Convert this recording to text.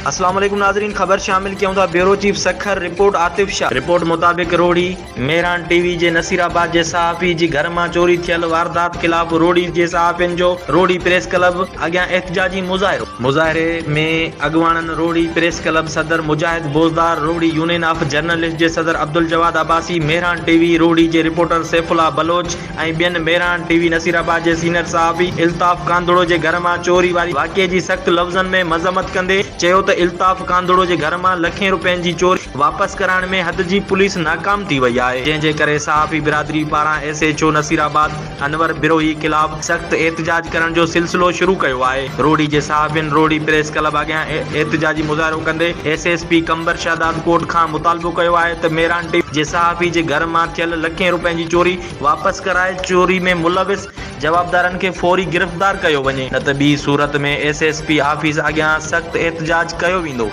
اسلام عليڪم ناظرين خبر شامل ڪيون ٿا bureau chief Sukkur report Atif Shah report مطابق روهڙي مهراڻ ٽي وي جي نصير آباد جي صحافي جي گهر مان چوري ٿيل واردات خلاف روهڙي جي صحافين جو روهڙي پريس ڪلب اڳيان احتجاجي مظاهرو. مظاهري ۾ اڳواڻن روهڙي پريس ڪلب صدر Mujahid Bozdar, Rohri union of journalist جي صدر عبدالجواد عباسي، مهراڻ ٽي وي روهڙي جي رپورٽر سيف الله بلوچ ۽ ٻين مهراڻ ٽي وي نصيرآباد جي سينئر صحافي الطاف ڪانڌڙو جي گهر مان چوري واري واقعي جي سخت لفظن ۾ مذمت ڪندي چيو ته الطاف ڪانڌڙو جي گهر مان لکين روپين جي چوري واپس ڪرائڻ ۾ حد جي پوليس ناڪام ٿي وئي آهي جنهن جي ڪري صحافي برادري پاران S H O Nasirabad Anwar Brohi خلاف سخت احتجاج ڪرڻ جو سلسلو شروع ڪيو آهي روهڙي جي صحافين روهڙي پريس ڪلب اڳيان احتجاجي مظاهرو ڪندي S S P Qambar Shahdadkot کان مطالبو ڪيو آهي ته ميران ٽي جي صحافي جي گهر مان ٿيل لکين روپين جي چوري واپس ڪرائي چوري ۾ ملوث جوابدارن کي فوري گرفتار ڪيو وڃي نه ته ٻي صورت ۾ ايس ايس پي آفيس اڳيان سخت احتجاج ڪيو ويندو.